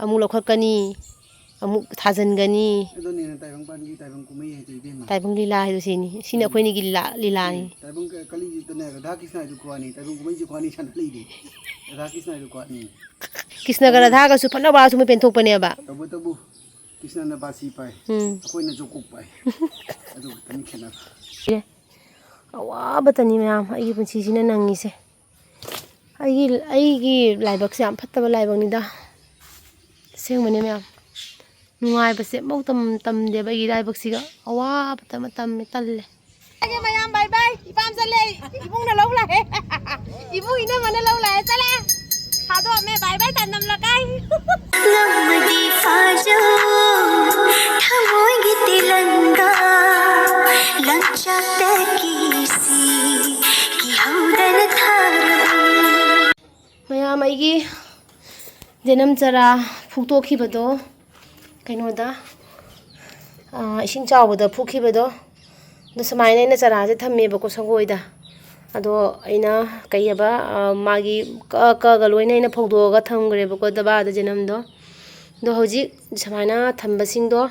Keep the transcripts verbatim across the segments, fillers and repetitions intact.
ꯑꯃꯨꯛ ꯂꯧꯈꯠꯀꯅꯤ, ꯑꯃꯨꯛ ꯊꯥꯖꯤꯟꯒꯅꯤ꯫ ꯑꯗꯨꯅꯦꯅ ꯇꯥꯏꯕꯪ ꯄꯥꯟꯒꯤ ꯇꯥꯏꯕꯪ ꯀꯨꯝꯍꯩ ꯍꯥꯏꯗꯣ ꯏꯕꯦꯝꯃ꯫ ꯇꯥꯏꯕꯪ ꯂꯤꯂꯥ ꯍꯥꯏꯗꯣ ꯁꯤꯅꯤ꯫ ꯁꯤꯅ ꯑꯩꯈꯣꯏꯅꯤꯒꯤ ꯂꯤꯂꯥ, ꯂꯤꯂꯥꯅꯤ꯫ ꯇꯥꯏꯕꯪ ꯀ-, ꯀꯂꯤꯒꯤꯗꯅꯦ ꯔꯥꯙꯥ ꯀ꯭ꯔꯤꯁꯅ ꯍꯥꯏꯗꯣ ꯈ꯭ꯋꯥꯅꯤ, ꯇꯥꯏꯕꯪ ꯀꯨꯝꯍꯩꯁꯦ ꯈ꯭ꯋꯥꯅꯤ ꯁꯥꯟꯅ ꯂꯩꯔꯦ꯫ ꯔꯥꯙꯥ ꯀ꯭ꯔꯤꯁꯅ ꯍꯥꯏꯗꯣ ꯈ꯭ꯋꯥꯅꯤ꯫ ꯀ꯭ꯔꯤꯁꯅꯒ ꯔꯥꯙꯥꯒꯁꯨ ꯐꯠꯅ ꯋꯥꯁꯨ ꯃꯣꯏ ꯄꯦꯟꯊꯣꯛꯄꯅꯦꯕ꯫ ꯇꯧꯕꯇꯕꯨ ꯀ꯭ꯔꯤꯁꯅꯅ ꯕꯥꯁꯤ ꯄꯥꯏ, ꯎꯝ꯫ ꯑꯩꯈꯣꯏꯅ ꯖꯣꯀꯣꯛ ꯄꯥꯏ꯫ ꯑꯗꯨ ꯈꯛꯇꯅꯤ ꯈꯦꯠꯅꯕ꯫ ꯑꯦ, ꯑꯋꯥꯕꯇꯅꯤ ꯃꯌꯥꯝ ꯑꯩꯒꯤ ꯄꯨꯟꯁꯤꯁꯤꯅ ꯅꯪꯉꯤꯁꯦ꯫ ꯑꯩꯒꯤ, ꯑꯩꯒꯤ ꯂꯥꯏꯕꯛꯁꯦ ꯌꯥꯝ ꯐꯠꯇꯕ ꯂꯥꯏꯕꯛꯅꯤꯗ꯫ ꯑꯁꯦꯡꯕꯅꯦ ꯃꯌꯥꯝ꯫ ꯅꯨꯡꯉꯥꯏꯕꯁꯦ ꯑꯃꯐꯥꯎ ꯇꯝ-, ꯇꯝꯗꯦꯕ ꯑꯩꯒꯤ ꯂꯥꯏꯕꯛꯁꯤꯒ꯫ ꯑꯋꯥꯕꯇ ꯑꯃ ꯇꯝꯃꯦ, ꯇꯜꯂꯦ꯫ ꯃꯌꯥꯝ ꯕꯥꯏ ꯕꯥꯏ꯫ ꯏꯄꯥꯝ ꯆꯠꯂꯦ꯫ ꯏꯕꯨꯡꯅ ꯂꯧ ꯂꯥꯛꯑꯦ꯫ ꯏꯕꯨꯡ ꯏꯅꯝꯃꯅ ꯂꯧ ꯂꯥꯛꯑꯦ꯫ ꯆꯠꯂꯦ꯫ ꯊꯥꯗꯣꯛꯑꯝꯃꯦ꯫ ꯕꯥꯏ ꯕꯥꯏ ꯇꯥꯟꯅꯝ ꯂꯀꯥꯏ꯫ ꯉꯝꯃꯗꯤ ꯐꯥꯖꯧ, ꯊꯃꯣꯏꯒꯤ ꯇꯦꯂꯪꯒꯥ, ꯂꯪꯆꯥꯛꯇ ꯀꯤꯁꯤ, ꯀꯤꯍꯧꯗꯅ ꯊꯥꯔꯕ꯫ ꯃꯌꯥꯝ, ꯑꯩꯒꯤ ꯖꯅꯝ ꯆꯔꯥ ꯐꯨꯛꯇꯣꯛꯈꯤꯕꯗꯣ, ꯀꯩꯅꯣꯗ, ꯑꯥ, ꯏꯁꯤꯡ ꯆꯥꯎꯕꯗ ꯐꯨꯛꯈꯤꯕꯗꯣ, ꯑꯗꯣ ꯁꯨꯃꯥꯏꯅ ꯑꯩꯅ ꯆꯔꯥꯁꯦ ꯊꯝꯃꯦꯕꯀꯣ, ꯁꯪꯒꯣꯏꯗ꯫ ꯑꯗꯣ ꯑꯩꯅ ꯀꯩ ꯍꯥꯏꯕ, ꯑꯥ, ꯃꯥꯒꯤ ꯀꯛꯑ ꯀꯛꯑꯒ ꯂꯣꯏꯅ ꯑꯩꯅ ꯐꯧꯗꯣꯛꯑꯒ ꯊꯝꯈ꯭ꯔꯦꯕꯀꯣ, ꯗꯕꯥꯗ ꯖꯅꯝꯗꯣ꯫ ꯑꯗꯣ ꯍꯧꯖꯤꯛ ꯁꯨꯃꯥꯏꯅ ꯊꯝꯕꯁꯤꯡꯗꯣ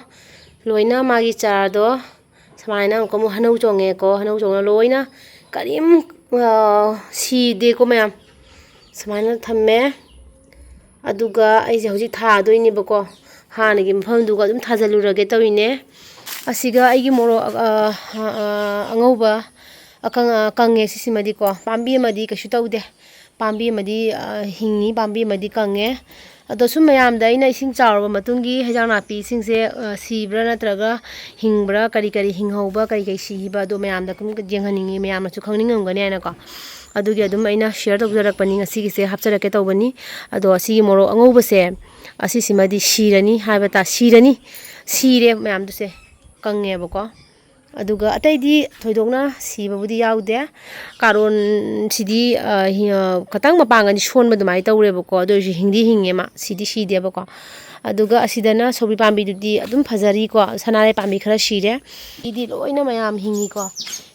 ꯂꯣꯏꯅ ꯃꯥꯒꯤ ꯆꯥꯔꯗꯣ ꯁꯨꯃꯥꯏꯅ ꯑꯃꯨꯛꯀ ꯑꯃꯨꯛ ꯍꯅꯧ ꯆꯣꯡꯉꯦꯀꯣ꯫ ꯍꯅꯧ ꯆꯣꯡꯉ ꯂꯣꯏꯅ ꯀꯔꯤꯝ, ꯑ, ꯁꯤꯗꯦꯀꯣ ꯃꯌꯥꯝ꯫ ꯁꯨꯃꯥꯏꯅ ꯊꯝꯃꯦ꯫ ꯑꯗꯨꯒ ꯑꯩꯁꯦ ꯍꯧꯖꯤꯛ ꯊꯥꯗꯣꯏꯅꯦꯕꯀꯣ꯫ ꯍꯥꯟꯅꯒꯤ ꯃꯐꯝꯗꯨꯒ ꯑꯗꯨꯝ ꯊꯥꯖꯤꯜꯂꯨꯔꯒꯦ ꯇꯧꯔꯤꯅꯦ꯫ ꯑꯁꯤꯒ ꯑꯩꯒꯤ ꯃꯣꯔꯣꯛ, ꯑ, ꯑ, ꯑꯉꯧꯕ ꯑꯀꯪ-, ꯑ, ꯀꯪꯉꯦ ꯁꯤꯁꯤꯃꯗꯤꯀꯣ꯫ ꯄꯥꯝꯕꯤ ꯑꯃꯗꯤ ꯀꯩꯁꯨ ꯇꯧꯗꯦ꯫ ꯄꯥꯝꯕꯤ ꯑꯃꯗꯤ, ꯑ, ꯍꯤꯡꯉꯤ, ꯄꯥꯝꯕꯤ ꯑꯃꯗꯤ ꯀꯪꯉꯦ꯫ ꯑꯗꯣ ꯁꯨꯝ ꯃꯌꯥꯝꯗ ꯑꯩꯅ ꯏꯁꯤꯡ ꯆꯥꯎꯔꯕ ꯃꯇꯨꯡꯒꯤ ꯍꯩꯖꯥꯡ ꯅꯥꯄꯤꯁꯤꯡꯁꯦ, ꯑ, ꯁꯤꯕ꯭ꯔꯥ ꯅꯠꯇ꯭ꯔꯒ ꯍꯤꯡꯕ꯭ꯔꯥ, ꯀꯔꯤ ꯀꯔꯤ ꯍꯤꯡꯍꯧꯕ, ꯀꯔꯤ ꯀꯔꯤ ꯁꯤꯈꯤꯕ, ꯑꯗꯣ ꯃꯌꯥꯝꯗ ꯁꯨꯝ ꯌꯦꯡꯍꯟꯅꯤꯡꯉꯤ, ꯃꯌꯥꯝꯅꯁꯨ ꯈꯪꯅꯤꯡꯉꯝꯒꯅꯤ ꯍꯥꯏꯅꯀꯣ꯫ ꯑꯗꯨꯒꯤ ꯑꯗꯨꯝ ꯑꯩꯅ share ꯇꯧꯖꯔꯛꯄꯅꯤ꯫ ꯉꯁꯤꯒꯤꯁꯦ ꯍꯥꯞꯆꯔꯛꯀꯦ ꯇꯧꯕꯅꯤ꯫ ꯑꯗꯣ ꯑꯁꯤꯒꯤ ꯃꯣꯔꯣꯛ ꯑꯉꯧꯕꯁꯦ, ꯑꯁꯤꯁꯤꯃꯗꯤ ꯁꯤꯔꯅꯤ ꯍꯥꯏꯕ ꯇꯥ-, ꯁꯤꯔꯅꯤ, ꯁꯤꯔꯦ ꯃꯌꯥꯝꯗꯨꯁꯦ, ꯀꯪꯉꯦꯕꯀꯣ꯫ ꯑꯗꯨꯒ ꯑꯇꯩꯗꯤ ꯊꯣꯏꯗꯣꯛꯅ ꯁꯤꯕꯕꯨꯗꯤ ꯌꯥꯎꯗꯦ꯫ ꯀꯥꯔꯣꯟꯁꯤꯗꯤ, ꯑ, ꯍꯤ-, ꯑ, ꯈꯇꯪ ꯃꯄꯥꯡꯒꯜꯗꯤ ꯁꯣꯟꯕ ꯑꯗꯨꯃꯥꯏꯅ ꯇꯧꯔꯦꯕꯀꯣ꯫ ꯑꯗꯨ ꯑꯣꯏꯔꯁꯨ ꯍꯤꯡꯗꯤ ꯍꯤꯡꯉꯦ ꯃꯥ, ꯁꯤꯗꯤ ꯁꯤꯗꯦꯕꯀꯣ꯫ ꯑꯗꯨꯒ ꯑꯁꯤꯗꯅ ꯁꯧꯒ꯭ꯔꯤ ꯄꯥꯝꯕꯤꯗꯨꯗꯤ ꯑꯗꯨꯝ ꯐꯖꯔꯤꯀꯣ꯫ ꯁꯅꯥꯔꯩ ꯄꯥꯝꯕꯤ ꯈꯔ ꯁꯤꯔꯦ꯫ ꯃꯤꯗꯤ ꯂꯣꯏꯅ ꯃꯌꯥꯝ ꯍꯤꯡꯉꯤꯀꯣ꯫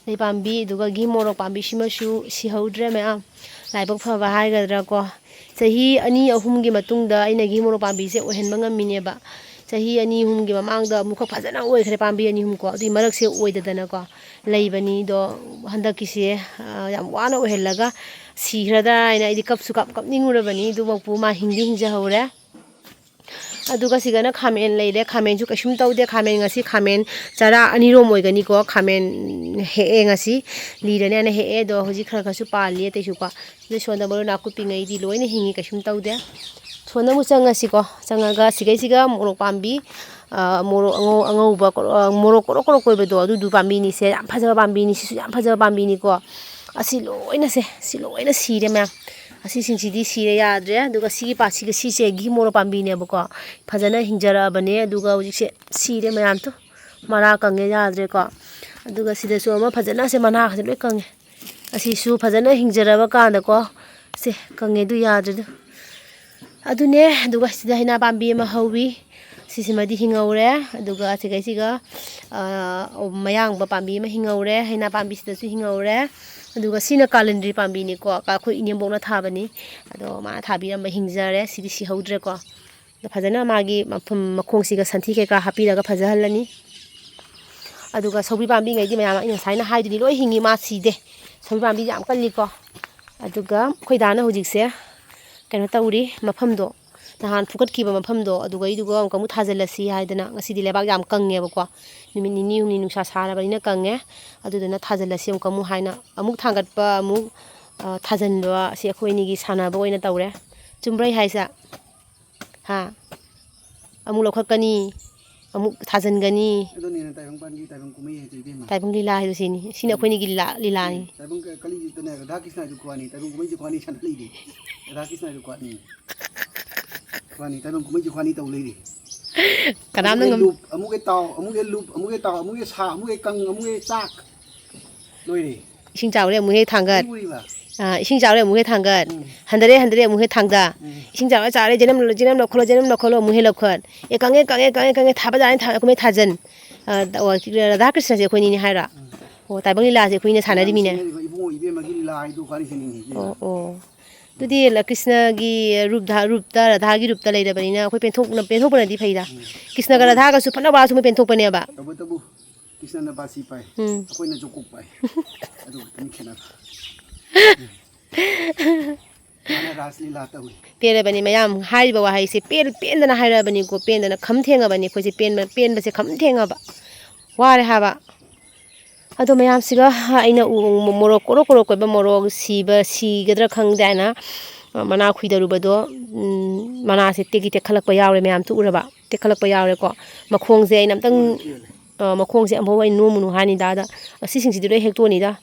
ꯂꯩ ꯄꯥꯝꯕꯤ, ꯑꯗꯨꯒ ꯒꯤ ꯃꯣꯔꯣꯛ ꯄꯥꯝꯕꯤꯁꯤꯃꯁꯨ ꯁꯤꯍꯧꯗ꯭ꯔꯦ ꯃꯌꯥꯝ꯫ ꯂꯥꯏꯕꯛ ꯐꯕ ꯍꯥꯏꯒꯗ꯭ꯔꯥꯀꯣ꯫ ꯆꯍꯤ ꯑꯅꯤ ꯑꯍꯨꯝꯒꯤ ꯃꯇꯨꯡꯗ ꯑꯩꯅ ꯘꯤ ꯃꯣꯔꯣꯛ ꯄꯥꯝꯕꯤꯁꯦ ꯑꯣꯏꯍꯟꯕ ꯉꯝꯃꯤꯅꯦꯕ꯫ ꯆꯍꯤ ꯑꯅꯤ ꯑꯍꯨꯝꯒꯤ ꯃꯃꯥꯡꯗ ꯑꯃꯨꯛꯈꯛ ꯐꯖꯅ ꯑꯣꯏꯈ꯭ꯔꯦ ꯄꯥꯝꯕꯤ ꯑꯅꯤ ꯑꯍꯨꯝꯀꯣ꯫ ꯑꯗꯨꯒꯤ ꯃꯔꯛꯁꯦ ꯑꯣꯏꯗꯗꯅꯀꯣ ꯂꯩꯕꯅꯤ꯫ ꯑꯗꯣ ꯍꯟꯗꯛꯀꯤꯁꯦ, ꯑ, ꯌꯥꯝ ꯋꯥꯅ ꯑꯣꯏꯍꯜꯂꯒ ꯁꯤꯈ꯭ꯔꯗ꯭ꯔꯥ ꯍꯥꯏꯅ ꯑꯩꯗꯤ ꯀꯞꯁꯨ ꯀꯞ-, ꯀꯞꯅꯤꯡꯉꯨꯔꯕꯅꯤ꯫ ꯑꯗꯨꯃꯛꯄꯨ ꯃꯥ ꯍꯤꯡꯗꯤ ꯍꯤꯡꯖꯍꯧꯔꯦ꯫ ꯑꯗꯨꯒ ꯁꯤꯗꯅ ꯈꯥꯃꯦꯟ ꯂꯩꯔꯦ꯫ ꯈꯥꯃꯦꯟꯁꯨ ꯀꯩꯁꯨꯝ ꯇꯧꯗꯦ꯫ ꯈꯥꯃꯦꯟ ꯉꯁꯤ ꯈꯥꯃꯦꯟ ꯆꯔꯥ ꯑꯅꯤꯔꯣꯝ ꯑꯣꯏꯒꯅꯤꯀꯣ꯫ ꯈꯥꯃꯦꯟ ꯍꯦꯛꯑꯦ ꯉꯁꯤ꯫ ꯂꯤꯔꯅꯦꯅ ꯍꯦꯛꯑꯦ꯫ ꯑꯗꯣ ꯍꯧꯖꯤꯛ ꯈꯔ ꯈꯔꯁꯨ ꯄꯥꯜꯂꯤ ꯑꯇꯩꯁꯨꯀꯣ꯫ ꯑꯗꯩ ꯁꯣꯝꯗ ꯃꯔꯣꯏ ꯅꯥꯀꯨꯞꯄꯤꯉꯩꯗꯤ ꯂꯣꯏꯅ ꯍꯤꯡꯉꯤ, ꯀꯩꯁꯨꯝ ꯇꯧꯗꯦ꯫ ꯁꯣꯝꯗ ꯑꯃꯨꯛ ꯆꯪꯉꯁꯤꯀꯣ꯫ ꯆꯪꯉꯒ ꯁꯤꯒꯩꯁꯤꯒ ꯃꯣꯔꯣꯛ ꯄꯥꯝꯕꯤ, ꯑ, ꯃꯣꯔꯣꯛ ꯑꯉꯧ-, ꯑꯉꯧꯕ ꯀꯣꯔꯣ-, ꯑ, ꯃꯣꯔꯣꯛ ꯀꯣꯔꯣꯛ ꯀꯣꯔꯣꯛ ꯀꯣꯏꯕꯗꯣ, ꯑꯗꯨꯗꯨ ꯄꯥꯝꯕꯤꯅꯤꯁꯦ꯫ ꯌꯥꯝ ꯐꯖꯕ ꯄꯥꯝꯕꯤꯅꯤ꯫ ꯁꯤꯁꯨ ꯌꯥꯝ ꯐꯖꯕ ꯄꯥꯝꯕꯤꯅꯤꯀꯣ꯫ ꯑꯁꯤ ꯂꯣꯏꯅꯁꯦ, ꯁꯤ ꯂꯣꯏꯅ ꯁꯤꯔꯦ ꯃꯌꯥꯝ꯫ ꯑꯁꯤꯁꯤꯡꯁꯤꯗꯤ ꯁꯤꯔꯦ, ꯌꯥꯗ꯭ꯔꯦ꯫ ꯑꯗꯨꯒ ꯁꯤꯒꯤ ꯄꯥ-, ꯁꯤꯒ, ꯁꯤꯁꯦ ꯘꯤ ꯃꯣꯔꯣꯛ ꯄꯥꯝꯕꯤꯅꯦꯕꯀꯣ꯫ ꯐꯖꯅ ꯍꯤꯡꯖꯔꯛꯑꯕꯅꯦ꯫ ꯑꯗꯨꯒ ꯍꯧꯖꯤꯛꯁꯦ ꯁꯤꯔꯦ ꯃꯌꯥꯝꯗꯣ꯫ ꯃꯔꯥ ꯀꯪꯉꯦ, ꯌꯥꯗ꯭ꯔꯦꯀꯣ꯫ ꯑꯗꯨꯒ ꯁꯤꯗꯁꯨ ꯑꯃ ꯐꯖꯅ, ꯁꯦ, ꯃꯅꯥꯒꯁꯦ ꯂꯣꯏ ꯀꯪꯉꯦ꯫ ꯑꯁꯤꯁꯨ ꯐꯖꯅ ꯍꯤꯡꯖꯔꯕ ꯀꯥꯟꯗꯀꯣ꯫ ꯁꯦ, ꯀꯪꯉꯦ, ꯑꯗꯨ ꯌꯥꯗ꯭ꯔꯦ ꯑꯗꯨ꯫ ꯑꯗꯨꯅꯦ꯫ ꯑꯗꯨꯒ ꯁꯤꯗ ꯍꯩꯅꯥ ꯄꯥꯝꯕꯤ ꯑꯃ ꯍꯧꯋꯤ꯫ ꯁꯤꯁꯤꯃꯗꯤ ꯍꯤꯡꯍꯧꯔꯦ꯫ ꯑꯗꯨꯒ ꯁꯤꯒꯩꯁꯤꯒ, ꯑ, ꯃꯌꯥꯡꯕ ꯄꯥꯝꯕꯤ ꯑꯃ ꯍꯤꯡꯍꯧꯔꯦ꯫ ꯍꯩꯅꯥ ꯄꯥꯝꯕꯤꯁꯤꯗꯁꯨ ꯍꯤꯡꯍꯧꯔꯦ꯫ ꯑꯗꯨꯒ ꯁꯤꯅ ꯀꯥꯂꯟꯗ꯭ꯔꯤ ꯄꯥꯝꯕꯤꯅꯤꯀꯣ꯫ ꯑꯩꯈꯣꯏ ꯏꯅꯦꯝꯕꯣꯛꯅ ꯊꯥꯕꯅꯤ꯫ ꯑꯗꯣ ꯃꯥꯅ ꯊꯥꯕꯤꯔꯝꯕ ꯍꯤꯡꯖꯔꯦ꯫ ꯁꯤꯗꯤ ꯁꯤꯍꯧꯗ꯭ꯔꯦꯀꯣ꯫ ꯑꯗꯣ ꯐꯖꯅ ꯃꯥꯒꯤ ꯃꯐꯝ ꯃꯈꯣꯡꯁꯤꯒ ꯁꯟꯊꯤ ꯀꯩꯀꯥ ꯍꯥꯞꯄꯤꯔꯒ ꯐꯖꯍꯜꯂꯅꯤ꯫ ꯑꯗꯨꯒ ꯁꯧꯒ꯭ꯔꯤ ꯄꯥꯝꯕꯤꯉꯩꯗꯤ ꯃꯌꯥꯝ ꯑꯩꯅ ꯉꯁꯥꯏꯅ ꯍꯥꯏꯗꯨꯅꯤ ꯂꯣꯏ ꯍꯤꯡꯉꯤ, ꯃꯥ ꯁꯤꯗꯦ꯫ ꯁꯧꯒ꯭ꯔꯤ ꯄꯥꯝꯕꯤꯗꯤ ꯌꯥꯝ ꯀꯜꯂꯤꯀꯣ꯫ ꯑꯗꯨꯒ ꯑꯩꯈꯣꯏ ꯗꯥꯅ ꯍꯧꯖꯤꯛꯁꯦ ꯀꯩꯅꯣ ꯇꯧꯔꯤ, ꯃꯐꯝꯗꯣ, ꯅꯍꯥꯟ ꯐꯨꯀꯠꯈꯤꯕ ꯃꯐꯝꯗꯣ ꯑꯗꯨꯒꯩꯗꯨꯒ ꯑꯃꯨꯛꯀ ꯑꯃꯨꯛ ꯊꯥꯖꯤꯜꯂꯁꯤ ꯍꯥꯏꯗꯅ꯫ ꯉꯁꯤꯗꯤ ꯂꯩꯕꯥꯛ ꯌꯥꯝ ꯀꯪꯉꯦꯕꯀꯣ, ꯅꯨꯃꯤꯠ ꯅꯤꯅꯤ ꯍꯨꯝꯅꯤ ꯅꯨꯡꯁꯥ ꯁꯥꯔꯕꯅꯤꯅ ꯀꯪꯉꯦ꯫ ꯑꯗꯨꯗꯨꯅ ꯊꯥꯖꯤꯜꯂꯁꯤ ꯑꯃꯨꯛꯀ ꯑꯃꯨꯛ ꯍꯥꯏꯅ, ꯑꯃꯨꯛ ꯊꯥꯡꯒꯠꯄ, ꯑꯃꯨꯛ, ꯑ, ꯊꯥꯖꯤꯟꯕ, ꯑꯁꯤ ꯑꯩꯈꯣꯏ ꯑꯅꯤꯒꯤ ꯁꯥꯟꯅꯕ ꯑꯣꯏꯅ ꯇꯧꯔꯦ꯫ ꯆꯨꯝꯕ꯭ꯔꯥ ꯑꯩ ꯍꯥꯏꯁꯦ? ꯍꯥ? ꯑꯃꯨꯛ ꯂꯧꯈꯠꯀꯅꯤ, ꯑꯃꯨꯛ ꯊꯥꯖꯤꯟꯒꯅꯤ꯫ ꯑꯗꯨꯅꯦ ꯇꯥꯏꯕꯪ ꯄꯥꯟꯒꯤ ꯇꯥꯏꯕꯪ ꯀꯨꯝꯍꯩ ꯍꯥꯏꯗꯣ, ꯏꯕꯦꯝꯃ꯫ ꯇꯥꯏꯕꯪ ꯂꯤꯂꯥ ꯍꯥꯏꯗꯣ ꯁꯤꯅꯤ꯫ ꯁꯤꯅ ꯑꯩꯈꯣꯏꯅꯤꯒꯤ ꯂꯤꯂꯥ, ꯂꯤꯂꯥꯅꯤ꯫ ꯇꯥꯏꯕꯪ ꯀ-, ꯀꯂꯤꯖꯨꯒꯅꯦ, ꯔꯥꯙꯥ ꯀ꯭ꯔꯤꯁꯅ ꯍꯥꯏꯗꯣ ꯈ꯭ꯋꯥꯅꯤ, ꯇꯥꯏꯕꯪ ꯀꯨꯝꯍꯩꯁꯦ ꯈ꯭ꯋꯥꯅꯤ ꯁꯥꯟꯅ ꯂꯩꯔꯤ꯫ ꯔꯥꯙꯥ ꯀ꯭ꯔꯤꯁꯅ ꯍꯥꯏꯗꯣ ꯈ꯭ꯋꯥꯅꯤ꯫ ꯈ꯭ꯋꯥꯅꯤ, ꯇꯥꯏꯕꯪ ꯀꯨꯝꯍꯩꯁꯦ ꯈ꯭ꯋꯥꯅꯤ ꯇꯧ ꯂꯩꯔꯤ꯫ ꯀꯅꯥꯝꯅ ꯑꯃꯨꯛ ꯍꯦꯛ ꯉꯝ- ꯂꯨꯞ, ꯑꯃꯨꯛ ꯍꯦꯛ ꯇꯥꯎ, ꯑꯃꯨꯛ ꯍꯦꯛ ꯂꯨꯞ, ꯑꯃꯨꯛ ꯍꯦꯛ ꯇꯥꯎ, ꯑꯃꯨꯛ ꯍꯦꯛ ꯁꯥ, ꯑꯃꯨꯛ ꯍꯦꯛ ꯀꯪ, ꯑꯃꯨꯛ ꯍꯦꯛ ꯆꯥꯛ꯫ ꯂꯣꯏꯔꯦ꯫ ꯏꯁꯤꯡ ꯆꯥꯎꯔꯦ ꯑꯃꯨꯛ ꯍꯦꯛ ꯊꯥꯡꯒꯠ꯫ ꯎꯔꯤꯕ? ꯑꯥ, ꯏꯁꯤꯡ ꯆꯥꯎꯔꯦ ꯑꯃꯨꯛ ꯍꯦꯛ ꯊꯥꯡꯒꯠ꯫ ꯎꯝ꯫ ꯍꯟꯊꯔꯦ, ꯍꯟꯊꯔꯦ ꯑꯃꯨꯛ ꯍꯦꯛ ꯊꯥꯡꯗ꯫ ꯎꯝ꯫ ꯏꯁꯤꯡ ꯆꯥꯎꯔꯦ, ꯆꯥꯎꯔꯦ, ꯖꯦꯅꯝ, ꯖꯦꯅꯝ ꯂꯧꯈꯠꯂꯣ, ꯖꯦꯅꯝ ꯂꯧꯈꯠꯂꯣ ꯑꯃꯨꯛ ꯍꯦꯛ ꯂꯧꯈꯠ꯫ ꯑꯦ, ꯀꯪꯉꯦ, ꯀꯪꯉꯦ, ꯀꯪꯉꯦ, ꯀꯪꯉꯦ, ꯊꯥꯕ ꯌꯥꯔꯦ, ꯊꯥ-, ꯑꯩꯈꯣꯏ ꯃꯩ ꯊꯥꯖꯟ꯫ ꯑꯥ, ꯗ-, ꯑꯣ, ꯔꯥꯙꯥ ꯀ꯭ꯔꯤꯁꯅꯁꯦ ꯑꯩꯈꯣꯏꯅꯤꯅꯦ ꯍꯥꯏꯔꯣ? ꯎꯝ꯫ ꯑꯣ, ꯇꯥꯏꯕꯪ ꯂꯤꯂꯥꯁꯦ ꯑꯩꯈꯣꯏꯅ ꯁꯥꯟꯅꯔꯤꯃꯤꯅꯦ꯫ ꯁꯥꯟꯅꯔꯤꯕ ꯏꯕꯨꯡꯉꯣ ꯏꯕꯦꯝꯃꯒꯤ ꯂꯤꯂꯥ ꯍꯥꯏꯗꯣ ꯈ꯭ꯋꯥꯏ ꯁꯦꯡꯅ ꯅꯤꯡꯁꯤꯡꯉꯤ꯫ ꯑꯣ, ꯑꯣ꯫ ꯑꯗꯨꯗꯤ ꯂ-, ꯀ꯭ꯔꯤꯁꯅꯒꯤ ꯔꯨꯞ ꯙꯥ-, ꯔꯨꯞꯇ, ꯔꯥꯙꯥꯒꯤ ꯔꯨꯞꯇ ꯂꯩꯔꯕꯅꯤꯅ ꯑꯩꯈꯣꯏ ꯄꯦꯟꯊꯣꯛꯅ-, ꯄꯦꯟꯊꯣꯛꯄꯅꯗꯤ ꯐꯩꯗ꯫ ꯎꯝ꯫ ꯀ꯭ꯔꯤꯁꯅꯒ ꯔꯥꯙꯥꯒꯁꯨ ꯐꯅ ꯋꯥꯔꯁꯨ ꯃꯣꯏ ꯄꯦꯟꯊꯣꯛꯄꯅꯦꯕ꯫ ꯇꯧꯕꯇꯕꯨ ꯀ꯭ꯔꯤꯁꯅꯅ ꯕꯥꯁꯤ ꯄꯥꯏ, ꯎꯝ꯫ ꯑꯩꯈꯣꯏꯅ ꯖꯣꯀꯣꯛ ꯄꯥꯏ꯫ ꯑꯗꯨ ꯈꯛꯇꯅꯤ ꯈꯦꯠꯅꯕ꯫ ꯃꯥꯅ ꯔꯥꯁ ꯂꯤꯂꯥ ꯇꯧꯏ꯫ ꯄꯦꯜꯂꯕꯅꯤ ꯃꯌꯥꯝ, ꯍꯥꯏꯔꯤꯕ ꯋꯥꯍꯩꯁꯦ ꯄꯦꯟ-, ꯄꯦꯟꯗꯅ ꯍꯥꯏꯔꯛꯑꯕꯅꯤꯀꯣ, ꯄꯦꯟꯗꯅ ꯈꯝ ꯊꯦꯡꯉꯕꯅꯤ ꯑꯩꯈꯣꯏꯁꯦ, ꯄꯦꯟꯕ-, ꯄꯦꯟꯕꯁꯦ ꯈꯝ ꯊꯦꯡꯉꯕ꯫ ꯋꯥꯔꯦ ꯍꯥꯏꯕ꯫ ꯑꯗꯣ ꯃꯌꯥꯝꯁꯤꯒ ꯑꯩꯅ ꯎ-, ꯃꯣꯔꯣꯛ ꯀꯣꯔꯣꯛ ꯀꯣꯔꯣꯛ ꯀꯣꯏꯕ ꯃꯣꯔꯣꯛ ꯁꯤꯕ, ꯁꯤꯒꯗ꯭ꯔꯥ ꯈꯪꯗꯦ ꯍꯥꯏꯅ, ꯑ, ꯃꯅꯥ ꯈꯨꯏꯗꯔꯨꯕꯗꯣ, ꯎꯝ, ꯃꯅꯥꯁꯦ ꯇꯦꯛꯇꯤ ꯇꯦꯛꯈꯠꯂꯛꯄ ꯌꯥꯎꯔꯦ, ꯃꯌꯥꯝꯁꯨ ꯎꯔꯕ? ꯇꯦꯛꯈꯠꯂꯛꯄ ꯌꯥꯎꯔꯦꯀꯣ꯫ ꯃꯈꯣꯡꯁꯦ ꯑꯩꯅ ꯑꯝꯇꯪ, ꯑ, ꯃꯈꯣꯡꯁꯦ ꯑꯃꯐꯥꯎ ꯑꯩ ꯅꯣꯝꯃꯨꯅꯨ ꯍꯥꯏꯅꯤꯗ꯫ ꯑꯗ ꯑꯁꯤꯁꯤꯡꯁꯤꯗꯤ ꯂꯣꯏ ꯍꯦꯛꯇꯣꯛꯑꯅꯤꯗ꯫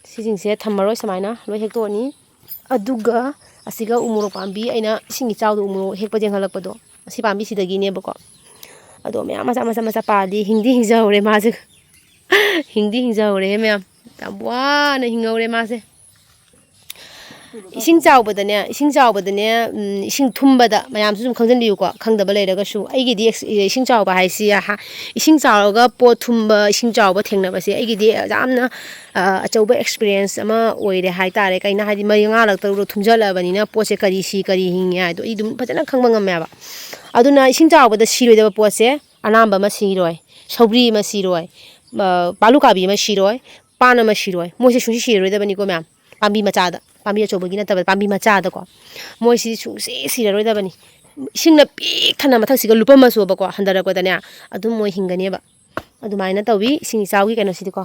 ꯁꯤꯁꯤꯡꯁꯦ ꯊꯝꯃꯔꯣꯏ, ꯁꯨꯃꯥꯏꯅ ꯂꯣꯏ ꯍꯦꯛꯇꯣꯛꯑꯅꯤ꯫ ꯑꯗꯨꯒ ꯑꯁꯤꯒ ꯎ ꯃꯣꯔꯣꯛ ꯄꯥꯝꯕꯤ, ꯑꯩꯅ ꯏꯁꯤꯡ ꯏꯆꯥꯎꯗ ꯎ ꯃꯣꯔꯣꯛ ꯍꯦꯛꯄ ꯌꯦꯡꯍꯜꯂꯛꯄꯗꯣ, ꯑꯁꯤ ꯄꯥꯝꯕꯤꯁꯤꯗꯒꯤꯅꯦꯕꯀꯣ꯫ ꯑꯗꯣ ꯃꯌꯥꯝ ꯃꯆꯥ ꯃꯆꯥ ꯃꯆꯥ ꯄꯥꯜꯂꯤ, ꯍꯤꯡꯗꯤ ꯍꯤꯡꯖꯍꯧꯔꯦ ꯃꯥꯁꯦ꯫ ꯍꯤꯡꯗꯤ ꯍꯤꯡꯖꯍꯧꯔꯦꯍꯦ ꯃꯌꯥꯝ, ꯌꯥꯝ ꯋꯥꯅ ꯍꯤꯡꯍꯧꯔꯦ ꯃꯥꯁꯦ꯫ ꯏꯁꯤꯡ ꯆꯥꯎꯕꯗꯅꯦ, ꯏꯁꯤꯡ ꯆꯥꯎꯕꯗꯅꯦ, ꯎꯝ, ꯏꯁꯤꯡ ꯊꯨꯝꯕꯗ, ꯃꯌꯥꯝꯁꯨ ꯁꯨꯝ ꯈꯪꯖꯤꯟꯕꯤꯌꯨꯀꯣ, ꯈꯪꯗꯕ ꯂꯩꯔꯒꯁꯨ꯫ ꯑꯩꯒꯤꯗꯤ ꯑꯦꯛꯁ-, ꯏꯁꯤꯡ ꯆꯥꯎꯕ ꯍꯥꯏꯁꯤ, ꯍꯥ, ꯏꯁꯤꯡ ꯆꯥꯎꯔꯒ ꯄꯣꯠ ꯊꯨꯝꯕ, ꯏꯁꯤꯡ ꯆꯥꯎꯕ ꯊꯦꯡꯅꯕꯁꯦ ꯑꯩꯒꯤꯗꯤ ꯌꯥꯝꯅ, ꯑ, ꯑꯆꯧꯕ ꯑꯦꯛꯁꯄꯤꯔꯤꯌꯦꯟꯁ ꯑꯃ ꯑꯣꯏꯔꯦ ꯍꯥꯏꯇꯥꯔꯦ꯫ ꯀꯩꯅꯣ ꯍꯥꯏꯗꯤ, ꯃꯔꯤ ꯃꯉꯥ ꯂꯛ ꯇꯔꯨꯛ ꯂꯛ ꯊꯨꯝꯖꯤꯜꯂꯛꯑꯕꯅꯤꯅ ꯄꯣꯠꯁꯦ ꯀꯔꯤ ꯁꯤ, ꯀꯔꯤ ꯍꯤꯡꯉꯤ ꯍꯥꯏꯗꯣ ꯑꯩ ꯑꯗꯨꯝ ꯐꯖꯅ ꯈꯪꯕ ꯉꯝꯃꯦꯕ꯫ ꯑꯗꯨꯅ ꯏꯁꯤꯡ ꯆꯥꯎꯕꯗ ꯁꯤꯔꯣꯏꯗꯕ ꯄꯣꯠꯁꯦ ꯑꯅꯥꯝꯕ ꯑꯃ ꯁꯤꯔꯣꯏ, ꯁꯧꯒ꯭ꯔꯤ ꯑꯃ ꯁꯤꯔꯣꯏ, ꯑ, ꯄꯥꯂꯨꯀꯥꯕꯤ ꯑꯃ ꯁꯤꯔꯣꯏ, ꯄꯥꯟ ꯑꯃ ꯁꯤꯔꯣꯏ꯫ ꯃꯣꯏꯁꯦ ꯁꯨꯡꯁꯤ ꯁꯤꯔꯔꯣꯏꯗꯕꯅꯤꯀꯣ ꯃꯌꯥꯝ꯫ ꯄꯥꯝꯕꯤ ꯃꯆꯥꯗ, ꯄꯥꯝꯕꯤ ꯑꯆꯧꯕꯒꯤ ꯅꯠꯇꯕ, ꯄꯥꯝꯕꯤ ꯃꯆꯥꯗꯀꯣ꯫ ꯃꯣꯏꯁꯤ ꯁꯨꯡꯁꯤ ꯁꯤꯔꯔꯣꯏꯗꯕꯅꯤ꯫ ꯏꯁꯤꯡꯅ ꯄꯤꯛ ꯊꯟꯅ ꯃꯊꯛꯁꯤꯒ ꯂꯨꯞꯄꯝꯃꯁꯨꯕꯀꯣ, ꯍꯟꯊꯔꯛꯄꯗꯅꯦ ꯑꯗꯨꯝ ꯃꯣꯏ ꯍꯤꯡꯒꯅꯦꯕ꯫ ꯑꯗꯨꯃꯥꯏꯅ ꯇꯧꯋꯤ ꯏꯁꯤꯡ ꯏꯆꯥꯎꯒꯤ ꯀꯩꯅꯣꯁꯤꯗꯤꯀꯣ꯫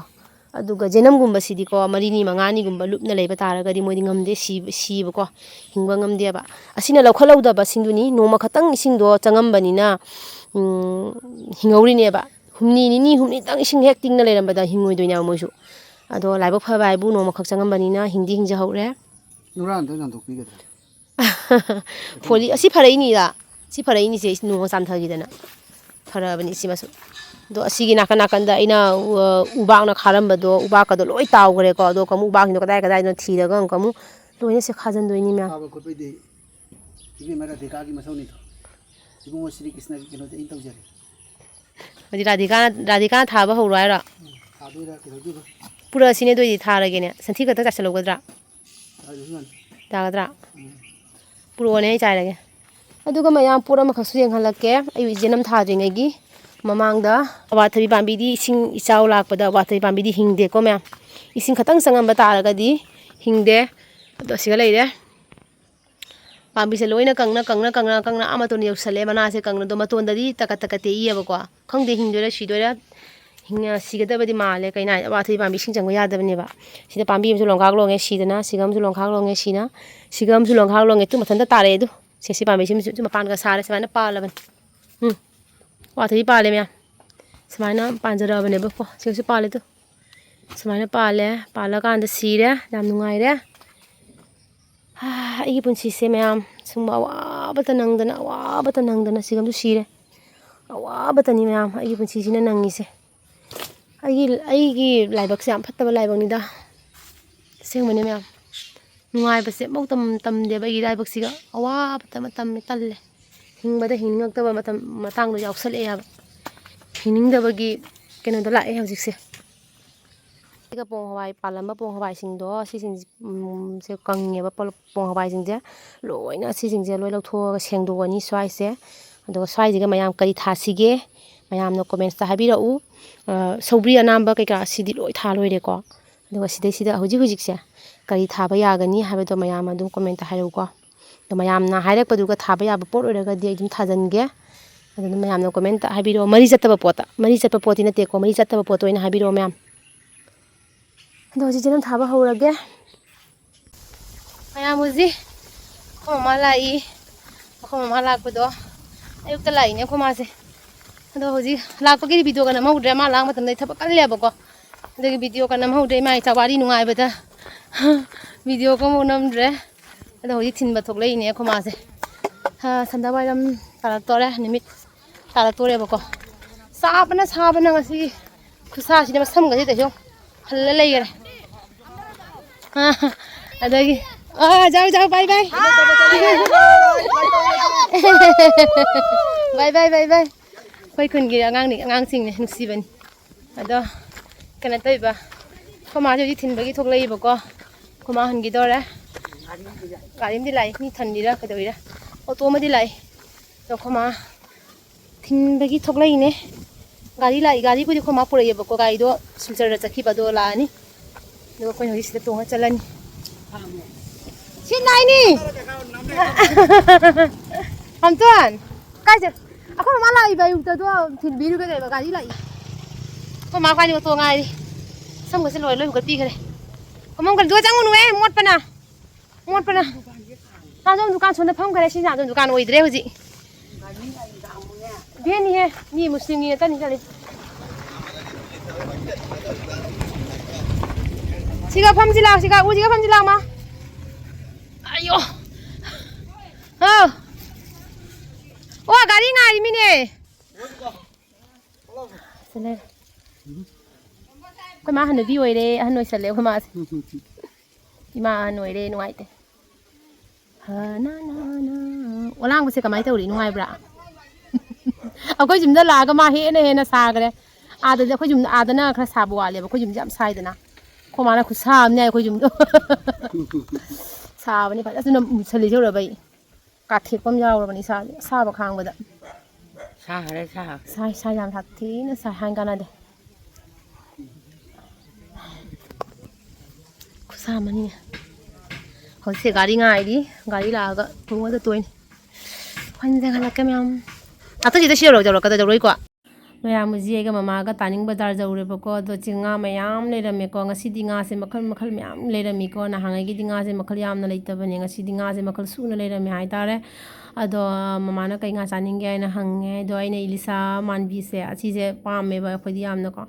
ꯑꯗꯨꯒ ꯖꯦꯅꯝꯒꯨꯝꯕꯁꯤꯗꯤꯀꯣ, ꯃꯔꯤꯅꯤ ꯃꯉꯥꯅꯤꯒꯨꯝꯕ ꯂꯨꯞꯅ ꯂꯩꯕ ꯇꯥꯔꯒꯗꯤ ꯃꯣꯏꯗꯤ ꯉꯝꯗꯦ, ꯁꯤ-, ꯁꯤꯕꯀꯣ, ꯍꯤꯡꯕ ꯉꯝꯗꯦꯕ꯫ ꯑꯁꯤꯅ ꯂꯧꯈꯠꯍꯧꯗꯕꯁꯤꯡꯗꯨꯅꯤ, ꯅꯣꯡꯃ ꯈꯛꯇꯪ ꯏꯁꯤꯡꯗꯣ ꯆꯪꯉꯝꯕꯅꯤꯅ, ꯎꯝ, ꯍꯤꯡꯍꯧꯔꯤꯅꯦꯕ꯫ ꯍꯨꯝꯅꯤ, ꯅꯤꯅꯤ ꯍꯨꯝꯅꯤꯇꯪ ꯏꯁꯤꯡ ꯍꯦꯛ ꯇꯤꯡꯅ ꯂꯩꯔꯝꯕꯗ ꯍꯤꯡꯉꯣꯏꯗꯣꯏꯅꯦꯕ ꯃꯣꯏꯁꯨ꯫ ꯑꯗꯣ ꯂꯥꯏꯕꯛ ꯐꯕ ꯍꯥꯏꯕꯨ ꯅꯣꯡꯃꯈꯛ ꯆꯪꯉꯝꯕꯅꯤꯅ ꯍꯤꯡꯗꯤ ꯍꯤꯡꯖꯍꯧꯔꯦ꯫ ꯅꯨꯔꯥ ꯑꯝꯇ ꯅꯥꯟꯊꯣꯛꯄꯤꯒꯗ꯭ꯔꯥ? ꯐꯣꯂꯤ-, ꯑꯁꯤ ꯐꯔꯛꯏꯅꯤꯗ꯫ ꯁꯤ ꯐꯔꯛꯏꯅꯤꯁꯦ, ꯅꯣꯡꯃ ꯆꯥꯝꯊꯈꯤꯗꯅ꯫ ꯐꯔꯛꯑꯕꯅꯤ ꯁꯤꯃꯁꯨ꯫ ꯑꯗꯣ ꯑꯁꯤꯒꯤ ꯅꯥꯀꯟ ꯅꯥꯀꯟꯗ ꯑꯩꯅ, ꯎ-, ꯎꯕꯥꯛꯅ ꯈꯥꯔꯝꯕꯗꯣ, ꯎꯕꯥꯛꯀꯗꯣ ꯂꯣꯏ ꯇꯥꯎꯈ꯭ꯔꯦꯀꯣ꯫ ꯑꯗꯣ ꯑꯃꯨꯛ ꯎꯕꯥꯛꯁꯤꯡꯗꯣ ꯀꯗꯥꯏ ꯀꯗꯥꯏꯗꯅꯣ ꯊꯤꯔꯒ ꯑꯃꯨꯛ, ꯑꯃꯨꯛ ꯂꯣꯏꯅ ꯁꯦ ꯈꯥꯖꯤꯟꯗꯣꯏꯅꯤ ꯃꯌꯥꯝ꯫ ꯊꯥꯕ ꯈꯣꯠꯄꯩꯗꯤ ꯏꯕꯦꯝꯃ ꯔꯥꯙꯤꯀꯥꯒꯤ ꯃꯊꯧꯅꯤꯗꯣ꯫ ꯏꯕꯨꯡꯉꯣ ꯁ꯭ꯔꯤ ꯀ꯭ꯔꯤꯁꯅꯒꯤ ꯀꯩꯅꯣꯗꯤ ꯑꯩꯅ ꯇꯧꯖꯔꯦ꯫ ꯍꯧꯖꯤꯛ ꯔꯥꯙꯤꯀꯥꯅ, ꯔꯥꯙꯤꯀꯥꯅ ꯊꯥꯕ ꯍꯧꯔꯣ ꯍꯥꯏꯔꯣ? ꯎꯝ, ꯊꯥꯗꯣꯏꯔꯥ ꯀꯩꯗꯧꯗꯣꯏꯕ? ꯄꯨꯔꯛꯑꯁꯤꯅꯦ, ꯑꯗꯨ ꯑꯣꯏꯗꯤ ꯊꯥꯔꯒꯦꯅꯦ꯫ ꯁꯟꯊꯤ ꯈꯛꯇ ꯆꯥꯏꯁꯜꯍꯧꯒꯗ꯭ꯔꯥ? ꯊꯥꯗꯣꯏꯁꯨ ꯃꯥꯅꯤ꯫ ꯌꯥꯒꯗ꯭ꯔꯥ? ꯄꯨꯔꯛꯑꯣꯅꯦ, ꯑꯩ ꯆꯥꯏꯔꯒꯦ꯫ ꯑꯗꯨꯒ ꯃꯌꯥꯝ, ꯄꯣꯠ ꯑꯃꯈꯛꯁꯨ ꯌꯦꯡꯍꯜꯂꯛꯀꯦ꯫ ꯑꯩ ꯏꯆꯦꯅꯝ ꯊꯥꯗ꯭ꯔꯤꯉꯩꯒꯤ ꯃꯃꯥꯡꯗ ꯑꯋꯥꯊꯕꯤ ꯄꯥꯝꯕꯤꯗꯤ ꯏꯁꯤꯡ ꯏꯆꯥꯎ ꯂꯥꯛꯄꯗ ꯑꯋꯥꯊꯕꯤ ꯄꯥꯝꯕꯤꯗꯤ ꯍꯤꯡꯗꯦꯀꯣ ꯃꯌꯥꯝ꯫ ꯏꯁꯤꯡ ꯈꯇꯪ ꯆꯪꯉꯝꯕ ꯇꯥꯔꯒꯗꯤ ꯍꯤꯡꯗꯦ꯫ ꯑꯗꯣ ꯑꯁꯤꯒ ꯂꯩꯔꯦ꯫ ꯄꯥꯝꯕꯤꯁꯦ ꯂꯣꯏꯅ ꯀꯪꯅ, ꯀꯪꯅ, ꯀꯪꯅ, ꯀꯪꯅ ꯑꯥ ꯃꯇꯣꯟ ꯌꯧꯁꯜꯂꯦ꯫ ꯃꯅꯥꯁꯦ ꯀꯪꯅ, ꯑꯗꯣ ꯃꯇꯣꯟꯗꯗꯤ ꯇꯀꯠ ꯇꯀꯠ ꯇꯦꯛꯏꯌꯦꯕꯀꯣ꯫ ꯈꯪꯗꯦ ꯍꯤꯡꯗꯣꯏꯔꯥ ꯁꯤꯗꯣꯏꯔꯥ꯫ ꯍꯤꯡ-, ꯁꯤꯒꯗꯕꯗꯤ ꯃꯥꯜꯂꯦ꯫ ꯀꯩꯅꯣ ꯍꯥꯏ, ꯑꯋꯥꯊꯕꯤ ꯄꯥꯝꯕꯤ ꯏꯁꯤꯡ ꯆꯪꯕ ꯌꯥꯗꯕꯅꯦꯕ꯫ ꯁꯤꯗ ꯄꯥꯝꯕꯤ ꯑꯃꯁꯨ ꯂꯣꯡꯈꯥꯛ ꯂꯣꯡꯉꯦ ꯁꯤꯗꯅ, ꯁꯤꯒ ꯑꯃꯁꯨ ꯂꯣꯡꯈꯥꯛ ꯂꯣꯡꯉꯦ ꯁꯤꯅ, ꯁꯤꯒ ꯑꯃꯁꯨ ꯂꯣꯡꯈꯥꯛ ꯂꯣꯡꯉꯦ꯫ ꯇꯨ ꯃꯊꯟꯇ ꯇꯥꯔꯛꯑꯦ ꯑꯗꯨ꯫ ꯁꯦ, ꯁꯤ ꯄꯥꯝꯕꯤꯁꯤꯃꯁꯨ ꯃꯄꯥꯟꯒ ꯁꯥꯔꯦ, ꯁꯨꯃꯥꯏꯅ ꯄꯥꯜꯂꯕꯅꯤ꯫ ꯎꯝ꯫ ꯑꯋꯥꯊꯕꯤ ꯄꯥꯜꯂꯦ ꯃꯌꯥꯝ꯫ ꯁꯨꯃꯥꯏꯅ ꯄꯥꯟꯖꯔꯛꯑꯕꯅꯦꯕꯀꯣ꯫ ꯁꯤꯒꯁꯨ ꯄꯥꯜꯂꯦ ꯇꯨ꯫ ꯁꯨꯃꯥꯏꯅ ꯄꯥꯜꯂꯦ꯫ ꯄꯥꯜꯂꯀꯥꯟꯗ ꯁꯤꯔꯦ꯫ ꯌꯥꯝ ꯅꯨꯡꯉꯥꯏꯔꯦ꯫ ꯍꯥ, ꯑꯩꯒꯤ ꯄꯨꯟꯁꯤꯁꯦ ꯃꯌꯥꯝ ꯁꯨꯝꯕ ꯑꯋꯥꯕꯇ ꯅꯪꯗꯅ, ꯑꯋꯥꯕꯇ ꯅꯪꯗꯅ ꯁꯤꯒꯝꯁꯨ ꯁꯤꯔꯦ꯫ ꯑꯋꯥꯕꯇꯅꯤ ꯃꯌꯥꯝ ꯑꯩꯒꯤ ꯄꯨꯟꯁꯤꯁꯤꯅ ꯅꯪꯉꯤꯁꯦ꯫ ꯑꯩꯒꯤ, ꯑꯩꯒꯤ ꯂꯥꯏꯕꯛꯁꯦ ꯌꯥꯝ ꯐꯠꯇꯕ ꯂꯥꯏꯕꯛꯅꯤꯗ꯫ ꯑꯁꯦꯡꯕꯅꯦ ꯃꯌꯥꯝ꯫ ꯅꯨꯡꯉꯥꯏꯕꯁꯦ ꯑꯃꯐꯥꯎ ꯇꯝ-, ꯇꯝꯗꯦꯕ ꯑꯩꯒꯤ ꯂꯥꯏꯕꯛꯁꯤꯒ꯫ ꯑꯋꯥꯕꯇ ꯑꯃ ꯇꯝꯃꯦ, ꯇꯜꯂꯦ꯫ ꯍꯤꯡꯕꯗ ꯍꯤꯡꯅꯤꯡꯉꯛꯇꯕ ꯃꯇꯝ, ꯃꯇꯥꯡꯗꯣ ꯌꯥꯎꯁꯜꯂꯛꯑꯦ ꯍꯥꯏꯕ꯫ ꯍꯤꯡꯅꯤꯡꯗꯕꯒꯤ ꯀꯩꯅꯣꯗꯣ ꯂꯥꯛꯑꯦ ꯍꯧꯖꯤꯛꯁꯦ꯫ ꯁꯤꯒ ꯄꯣꯡ ꯍꯋꯥꯏ ꯄꯥꯜꯂꯝꯕ ꯄꯣꯡ ꯍꯋꯥꯏꯁꯤꯡꯗꯣ, ꯁꯤꯁꯤꯡꯁꯦ, ꯎꯝ, ꯁꯦ ꯀꯪꯉꯦꯕ ꯄꯣ-, ꯄꯣꯡ ꯍꯋꯥꯏꯁꯤꯡꯁꯦ꯫ ꯂꯣꯏꯅ ꯁꯤꯁꯤꯡꯁꯦ ꯂꯣꯏ ꯂꯧꯊꯣꯛꯑꯒ ꯁꯦꯡꯗꯣꯛꯑꯅꯤ ꯁ꯭ꯋꯥꯏꯁꯦ꯫ ꯑꯗꯨꯒ ꯁ꯭ꯋꯥꯏꯁꯤꯒ ꯃꯌꯥꯝ ꯀꯔꯤ ꯊꯥꯁꯤꯒꯦ? ꯃꯌꯥꯝꯅ commentsꯇ ꯍꯥꯏꯕꯤꯔꯛꯎ꯫ ꯑ, ꯁꯧꯒ꯭ꯔꯤ ꯑꯅꯥꯝꯕ ꯀꯩꯀꯥ ꯁꯤꯗꯤ ꯂꯣꯏ ꯊꯥ ꯂꯣꯏꯔꯦꯀꯣ꯫ ꯑꯗꯨꯒ ꯁꯤꯗꯩꯁꯤꯗ ꯍꯧꯖꯤꯛ ꯍꯧꯖꯤꯛꯁꯦ ꯀꯔꯤ ꯊꯥꯕ ꯌꯥꯒꯅꯤ ꯍꯥꯏꯕꯗꯣ ꯃꯌꯥꯝ ꯑꯗꯨꯝ commentꯇ ꯍꯥꯏꯔꯛꯎꯀꯣ꯫ ꯑꯗꯣ ꯃꯌꯥꯝꯅ ꯍꯥꯏꯔꯛꯄꯗꯨꯒ ꯊꯥꯕ ꯌꯥꯕ ꯄꯣꯠ ꯑꯣꯏꯔꯒꯗꯤ ꯑꯩ ꯑꯗꯨꯝ ꯊꯥꯖꯤꯟꯒꯦ꯫ ꯑꯗꯨꯅ ꯃꯌꯥꯝꯅ commentꯇ ꯍꯥꯏꯕꯤꯔꯛꯑꯣ꯫ ꯃꯔꯤ ꯆꯠꯇꯕ ꯄꯣꯠꯇ, ꯃꯔꯤ ꯆꯠꯄ ꯄꯣꯠꯇꯤ ꯅꯠꯇꯦꯀꯣ, ꯃꯔꯤ ꯆꯠꯇꯕ ꯄꯣꯠꯇ ꯑꯣꯏꯅ ꯍꯥꯏꯕꯤꯔꯛꯑꯣ ꯃꯌꯥꯝ꯫ ꯑꯗꯣ ꯍꯧꯖꯤꯛ ꯆꯦꯅꯝ ꯊꯥꯕ ꯍꯧꯔꯒꯦ꯫ ꯃꯌꯥꯝ ꯍꯧꯖꯤꯛ ꯑꯩꯈꯣꯏ ꯃꯃꯥ ꯂꯥꯛꯏ꯫ ꯑꯩꯈꯣꯏ ꯃꯃꯥ ꯂꯥꯛꯄꯗꯣ ꯑꯌꯨꯛꯇ ꯂꯥꯛꯏꯅꯦ ꯑꯩꯈꯣꯏ ꯃꯥꯁꯦ꯫ ꯑꯗꯣ ꯍꯧꯖꯤꯛ ꯂꯥꯛꯄꯒꯤꯗꯤ videoꯒ ꯅꯝꯍꯧꯗ꯭ꯔꯦ, ꯃꯥ ꯂꯥꯛꯄ ꯃꯇꯝꯗ ꯑꯩ ꯊꯕꯛ ꯀꯜꯂꯦꯕꯀꯣ꯫ ꯑꯗꯨꯒꯤ videoꯒ ꯅꯝꯍꯧꯗ꯭ꯔꯦ, ꯏꯃꯥ ꯏꯆꯥ ꯋꯥꯔꯤ ꯅꯨꯡꯉꯥꯏꯕꯗ videoꯒ ꯑꯃꯨꯛ ꯅꯝꯗ꯭ꯔꯦ꯫ ꯑꯗꯣ ꯍꯧꯖꯤꯛ ꯊꯤꯟꯕ ꯊꯣꯛꯂꯛꯏꯅꯦ ꯑꯩꯈꯣꯏ ꯃꯥꯁꯦ꯫ ꯍꯥ, ꯁꯟꯗꯥꯋꯥꯏꯔꯝ ꯇꯥꯔꯛꯇꯣꯔꯦ, ꯅꯨꯃꯤꯠ ꯇꯥꯔꯛꯇꯣꯔꯦꯕꯀꯣ꯫ ꯁꯥꯕꯅ, ꯁꯥꯕꯅ ꯉꯁꯤ ꯈꯨꯠꯁꯥꯁꯤꯗꯤ ꯃꯁꯝꯒꯁꯦ ꯇꯧꯏꯁꯦ ꯌꯦꯡꯉꯨ꯫ ꯍꯜꯂ ꯂꯩꯈꯔꯦ꯫ ꯑ, ꯑꯗꯒꯤ, ꯑ, ꯖꯥꯎ, ꯖꯥꯎ, bye, bye꯫ Bye, bye, bye, bye꯫ ꯑꯩꯈꯣꯏ ꯈꯨꯟꯒꯤ ꯑꯉꯥꯡꯅꯤ, ꯑꯉꯥꯡꯁꯤꯡꯅꯦ, ꯅꯨꯡꯁꯤꯕꯅꯤ꯫ ꯑꯗꯣ, ꯀꯩꯅꯣ ꯇꯧꯏꯕ, ꯑꯩꯈꯣꯏ ꯃꯥꯁꯦ ꯍꯧꯖꯤꯛ ꯊꯤꯟꯕꯒꯤ ꯊꯣꯛꯂꯛꯏꯕꯀꯣ꯫ ꯑꯩꯈꯣꯏ ꯃꯥ ꯍꯟꯈꯤꯗꯧꯔꯦ꯫ ꯒꯥꯔꯤ ꯑꯃꯗꯤ ꯂꯥꯛꯏ, ꯃꯤ ꯊꯟꯕꯤꯔꯥ ꯀꯩꯗꯧꯔꯤꯔꯥ? ꯑꯣꯇꯣ ꯑꯃꯗꯤ ꯂꯥꯛꯏ꯫ ꯑꯗꯣ ꯑꯩꯈꯣꯏ ꯃꯥ ꯊꯤꯟꯕꯒꯤ ꯊꯣꯛꯂꯛꯏꯅꯦ꯫ ꯒꯥꯔꯤ ꯂꯥꯛꯏ, ꯒꯥꯔꯤꯕꯨꯗꯤ ꯑꯩꯈꯣꯏ ꯃꯥ ꯄꯨꯔꯛꯑꯦꯕꯀꯣ, ꯒꯥꯔꯤꯗꯣ ꯁꯤꯜꯆꯔꯗ ꯆꯠꯈꯤꯕ, ꯑꯗꯣ ꯂꯥꯛꯑꯅꯤ꯫ ꯑꯗꯨꯒ ꯑꯩꯈꯣꯏꯅ ꯍꯧꯖꯤꯛ ꯁꯤꯗ ꯇꯣꯡꯉ ꯆꯠꯂꯅꯤ꯫ ꯁꯤ ꯅꯥꯏꯅꯤ꯫ ꯑꯝꯇꯣꯟ, ꯀꯥꯏ ꯆꯠ-, ꯑꯩꯈꯣꯏ ꯃꯃꯥ ꯂꯥꯛꯏꯕ ꯑꯌꯨꯛꯇ, ꯑꯗꯣ ꯊꯤꯟꯕꯤꯔꯨꯒꯦ ꯇꯧꯕ, ꯒꯥꯔꯤ ꯂꯥꯛꯏ꯫ ꯑꯩꯈꯣꯏ ꯃꯥ ꯈ꯭ꯋꯥꯏꯅꯤ ꯑꯣꯇꯣ ꯉꯥꯏꯔꯤ꯫ ꯁꯝꯒꯁꯦ ꯂꯣꯏ, ꯂꯣꯏ ꯍꯨꯒꯠꯄꯤꯈ꯭ꯔꯦ꯫ ꯀꯃꯣꯝ ꯈꯔ ꯗꯨ ꯆꯪꯉꯨꯅꯨꯍꯦ, ꯃꯣꯠꯄꯅ꯫ ꯃꯣꯠꯄꯅ꯫ ꯁꯥꯖꯣꯝ ꯗꯨꯀꯥꯟ ꯁꯣꯝꯗ ꯐꯝꯈ꯭ꯔꯦ꯫ ꯁꯤ ꯁꯥꯖꯣꯝ ꯗꯨꯀꯥꯟ ꯑꯣꯏꯗ꯭ꯔꯦ ꯍꯧꯖꯤꯛ꯫ ꯚꯦꯟꯅꯤꯍꯦ, ꯃꯤ ꯃꯨꯁꯂꯤꯝꯒꯤ ꯉꯥꯛꯇꯅꯤ ꯆꯠꯂꯤ꯫ ꯁꯤꯒ ꯐꯝꯁꯤ ꯂꯥꯎ, ꯁꯤꯒ ꯎꯁꯤꯒ ꯐꯝꯁꯤ ꯂꯥꯎ, ꯃꯥ꯫ ꯑꯌꯣ꯫ ꯑꯣ꯫ ꯑꯣ, ꯒꯥꯔꯤ ꯉꯥꯏꯔꯤꯃꯤꯅꯦ꯫ ꯁꯤ ꯂꯩꯔꯦ꯫ ꯑꯩꯈꯣꯏ ꯃꯥ ꯍꯅꯨꯕꯤ ꯑꯣꯏꯔꯦ, ꯑꯍꯟ ꯑꯣꯏꯁꯜꯂꯦ ꯑꯩꯈꯣꯏ ꯃꯥꯁꯦ꯫ ꯏꯃꯥ ꯑꯍꯟ ꯑꯣꯏꯔꯦ, ꯅꯨꯡꯉꯥꯏꯇꯦ꯫ ꯍ, ꯅ, ꯅ, ꯅ꯫ ꯑꯣꯂꯥꯡꯕꯁꯦ ꯀꯃꯥꯏꯅ ꯇꯧꯔꯤ? ꯅꯨꯡꯉꯥꯏꯕ꯭ꯔꯥ? ꯑꯩꯈꯣꯏ ꯌꯨꯝꯗ ꯂꯥꯛꯑꯒ ꯃꯥ ꯍꯦꯟꯅ ꯍꯦꯟꯅ ꯁꯥꯈ꯭ꯔꯦ꯫ ꯑꯥꯗꯗꯤ ꯑꯩꯈꯣꯏ ꯌꯨꯝ, ꯑꯥꯗꯅ ꯈꯔ ꯁꯥꯕ ꯋꯥꯠꯂꯦꯕ, ꯑꯩꯈꯣꯏ ꯌꯨꯝꯁꯦ ꯌꯥꯝ ꯁꯥꯏꯗꯅ꯫ ꯑꯩꯈꯣꯏ ꯃꯥꯅ ꯈꯨꯠꯁꯥ ꯑꯃꯅꯦ ꯑꯩꯈꯣꯏ ꯌꯨꯝꯗꯣ꯫ ꯁꯥꯕꯅꯤ ꯐꯖꯅ ꯃꯨꯁꯜꯂꯤ ꯇꯧꯔꯕ ꯑꯩ꯫ ꯀꯥꯊꯦꯛꯄ ꯑꯃ ꯌꯥꯎꯔꯕꯅꯤ ꯏꯁꯥꯁꯦ, ꯑꯁꯥꯕ ꯈꯥꯡꯕꯗ꯫ ꯁꯥꯈ꯭ꯔꯦ, ꯁꯥꯈ꯭ꯔꯦ꯫ ꯁꯥꯏ, ꯁꯥꯏ, ꯌꯥꯝ ꯁꯥꯊꯤꯅ ꯁꯥꯏ, ꯍꯥꯏ ꯀꯥꯟꯅꯗꯦ꯫ ꯈꯨꯠꯁꯥ ꯑꯃꯅꯤ꯫ ꯍꯧꯖꯤꯛꯁꯦ ꯒꯥꯔꯤ ꯉꯥꯏꯔꯤ, ꯒꯥꯔꯤ ꯂꯥꯛꯑꯒ ꯊꯣꯡꯉ ꯆꯠꯇꯣꯏꯅꯤ꯫ ꯐꯟ ꯆꯪꯍꯜꯂꯛꯀꯦ ꯃꯌꯥꯝ꯫ ꯑꯇꯩꯁꯤꯗ ꯁꯤ ꯌꯧꯔꯛ-, ꯌꯧꯔꯛꯀꯗꯧꯔꯣꯏꯀꯣ? ꯃꯌꯥꯝ ꯍꯧꯖꯤꯛ ꯑꯩꯒ ꯃꯃꯥꯒ ꯇꯥꯅꯤꯡ ꯕꯖꯥꯔ ꯌꯧꯔꯦꯕꯀꯣ꯫ ꯑꯗꯣ ꯆꯤꯡ ꯉꯥ ꯃꯌꯥꯝ ꯂꯩꯔꯝꯃꯦꯀꯣ꯫ ꯉꯁꯤꯗꯤ ꯉꯥꯁꯦ ꯃꯈꯜ ꯃꯈꯜ ꯃꯌꯥꯝ ꯂꯩꯔꯝꯃꯤꯀꯣ꯫ ꯅꯍꯥꯟꯉꯩꯒꯤꯗꯤ ꯉꯥꯁꯦ ꯃꯈꯜ ꯌꯥꯝꯅ ꯂꯩꯇꯕꯅꯦ꯫ ꯉꯁꯤꯗꯤ ꯉꯥꯁꯦ ꯃꯈꯜ ꯁꯨꯅ ꯂꯩꯔꯝꯃꯦ ꯍꯥꯏꯇꯥꯔꯦ꯫ ꯑꯗꯣ ꯃꯃꯥꯅ ꯀꯩ ꯉꯥ ꯆꯥꯅꯤꯡꯒꯦ ꯍꯥꯏꯅ ꯍꯪꯉꯦ꯫ ꯑꯗꯣ ꯑꯩꯅ ꯏꯂꯤꯁꯥ ꯃꯥꯟꯕꯤꯁꯦ, ꯑꯁꯤꯁꯦ ꯄꯥꯝꯃꯦꯕ ꯑꯩꯈꯣꯏꯗꯤ ꯌꯥꯝꯅꯀꯣ꯫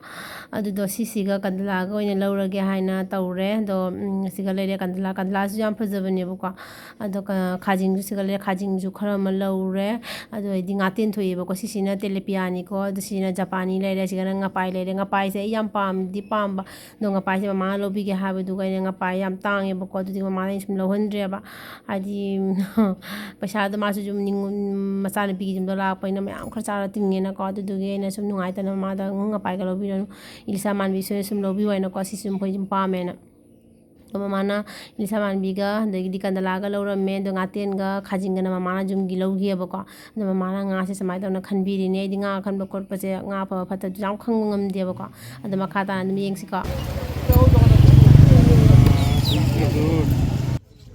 ꯑꯗꯨꯗꯣ ꯁꯤꯁꯤꯒ ꯀꯟꯗꯂꯥꯒ ꯑꯣꯏꯅ ꯂꯧꯔꯒꯦ ꯍꯥꯏꯅ ꯇꯧꯔꯦ꯫ ꯑꯗꯣ, ꯎꯝ, ꯁꯤꯒ ꯂꯩꯔꯦ꯫ ꯀꯟꯗꯂꯥ, ꯀꯟꯗꯂꯥꯁꯤꯁꯨ ꯌꯥꯝ ꯐꯖꯕꯅꯦꯕꯀꯣ꯫ ꯑꯗꯣ ꯀ-, ꯈꯥꯖꯤꯡꯁꯨ ꯁꯤꯒ ꯂꯩꯔꯦ꯫ ꯈꯥꯖꯤꯡꯁꯨ ꯈꯔ ꯑꯃ ꯂꯧꯔꯦ꯫ ꯑꯗꯨ ꯑꯩꯗꯤ ꯉꯥꯇꯦꯟ ꯊꯣꯛꯑꯦꯕꯀꯣ꯫ ꯁꯤꯁꯤꯅ ꯇꯦꯂꯦꯄꯤꯌꯥꯅꯤꯀꯣ꯫ ꯑꯗꯨ ꯁꯤꯁꯤꯅ ꯖꯄꯥꯅꯤ ꯂꯩꯔꯦ꯫ ꯁꯤꯒꯅ ꯉꯄꯥꯏ ꯂꯩꯔꯦ꯫ ꯉꯄꯥꯏꯁꯦ ꯑꯩ ꯌꯥꯝ ꯄꯥꯝꯗꯤ ꯄꯥꯝꯕ꯫ ꯑꯗꯣ ꯉꯄꯥꯏꯁꯦ ꯃꯃꯥꯅ ꯂꯧꯕꯤꯒꯦ ꯍꯥꯏꯕꯗꯨꯒ ꯑꯩꯅ ꯉꯄꯥꯏ ꯌꯥꯝ ꯇꯥꯡꯉꯦꯕꯀꯣ꯫ ꯑꯗꯨꯗꯤ ꯃꯃꯥꯗ ꯑꯩꯅ ꯁꯨꯝ ꯂꯧꯍꯟꯗ꯭ꯔꯦꯕ꯫ ꯍꯥꯏꯗꯤ, ꯄꯩꯁꯥꯗꯣ ꯃꯥꯁꯨ ꯁꯨꯝ ꯅꯤꯡ-, ꯃꯆꯥꯅꯨꯄꯤꯒꯤ ꯌꯨꯝꯗ ꯂꯥꯛꯄꯅꯤꯅ ꯃꯌꯥꯝ ꯈꯔ ꯆꯥꯔ ꯇꯤꯡꯉꯦꯅꯀꯣ꯫ ꯑꯗꯨꯗꯨꯒꯤ ꯑꯩꯅ ꯁꯨꯝ ꯅꯨꯡꯉꯥꯏꯇꯅ ꯃꯃꯥꯗ ꯉꯄꯥꯏꯒ ꯂꯧꯕꯤꯔꯅꯨ, ꯏꯂꯤꯁꯥ ꯃꯥꯟꯕꯤꯁꯨ ꯁꯨꯝ ꯂꯧꯕꯤꯌꯨ ꯍꯥꯏꯅꯀꯣ꯫ ꯁꯤꯁꯨ ꯃꯈꯣꯏ ꯁꯨꯝ ꯄꯥꯝꯃꯦꯅ꯫ ꯑꯗꯣ ꯃꯃꯥꯅ ꯏꯂꯤꯁꯥ ꯃꯥꯟꯕꯤꯒ ꯑꯗꯒꯤꯗꯤ ꯀꯟꯗꯂꯥꯒ ꯂꯧꯔꯝꯃꯦ꯫ ꯑꯗꯣ ꯉꯥꯇꯦꯟꯒ ꯈꯥꯖꯤꯡꯒꯅ ꯃꯃꯥꯅ ꯌꯨꯝꯒꯤ ꯂꯧꯈꯤꯑꯕꯀꯣ꯫ ꯑꯗꯣ ꯃꯃꯥꯅ ꯉꯥꯁꯦ ꯁꯨꯃꯥꯏꯅ ꯇꯧꯅ ꯈꯟꯕꯤꯔꯤꯅꯦ꯫ ꯑꯩꯗꯤ ꯉꯥ ꯈꯟꯕ ꯈꯣꯠꯄꯁꯦ, ꯉꯥ ꯐꯕ ꯐꯠꯇꯕꯁꯨ ꯌꯥꯝ ꯈꯪꯕ ꯉꯝꯗꯦꯕꯀꯣ꯫ ꯑꯗꯣ ꯃꯈꯥ ꯇꯥꯅ ꯑꯗꯨꯝ ꯌꯦꯡꯁꯤꯀꯣ꯫